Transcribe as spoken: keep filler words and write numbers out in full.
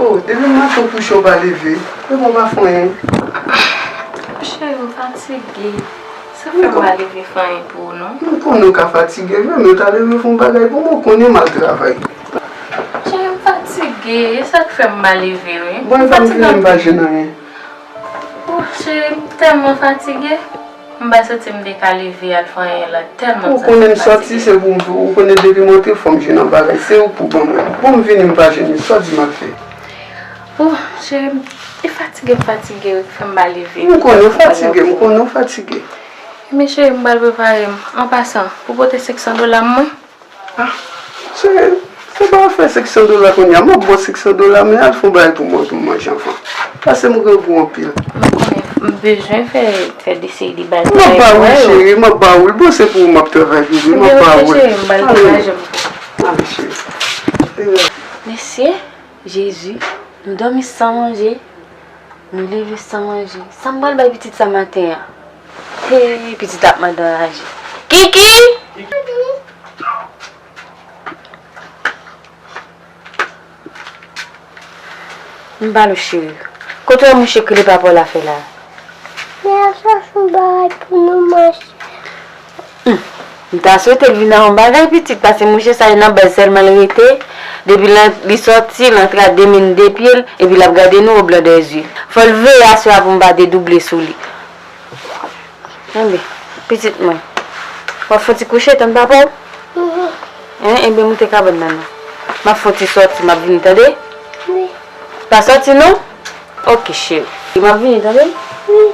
Oh, depi maten w kouche w pa leve, e bon pa fè anyen. Cheri, m fatige. Sa fè m pa leve fè anyen pou ou non. M konnen w ka fatige vre, men w ta leve fè yon bagay pou mwen, w konnen m al travay. Cheri, m fatige. E sa k fè m pa leve wi. Bon, e pa m vini m pa jwenn anyen. Oh, cheri, m tèlman fatige. M pa santi m te ka leve al fè anyen la, tèlman m santi m fatige. Ou konnen m sòti, se pou m, ou konnen depi m antre fò m jwenn yon bagay, se ou k pou ban mwen. Bon, m vini m pa jwenn li, sa w di m al fè? Oh, cheri, e fatige m fatige wi k fè m pa leve. M konnen w fatige, m konnen w fatige. Men cheri, m pral prepare m. An pasan, pou pote senk san dola m mwen. Ah, se, se pa afè senk san dola kounye a. M ap ba w senk san dola, men al fè yon bagay pou mwen, pou m manje anvan. Pase m grangou anpil. M konnen, m bezwen fè, fè de seri de bagay. M ap ba ou l, cheri, m ap ba ou l. Bon, se pou ou m ap travay, bebe, m ap ba ou l. M pral travay, cheri. Ale, cheri. Mesye, Jezi, nou dòmi san manje, nou leve san manje. Sa m pral bay pitit sa maten an? Hey, pitit la ap mande anraje. Kiki! M pale w cheri. Kote w mouche k rele papa w la fè la? Li ap chache yon bagay pou nou manje. M ta swete l vin ak yon bagay pitit, paske mouche sa e nan baz sèlman l rete. Depi l, li sòti, l antre a de men de pye l, epi l ap gade nou o blan dè zye. Fò l veye aswè a pou m pa dedouble sou li. Enben, pitit mwen, w ap fè yon ti kouche, tann papa w? Hein, enben, moute kabann nan non. M ap fè yon ti sòti, m ap vini, tande? Wi. Pa sòti non? Ok, cheri. M ap vini, tande? Wi.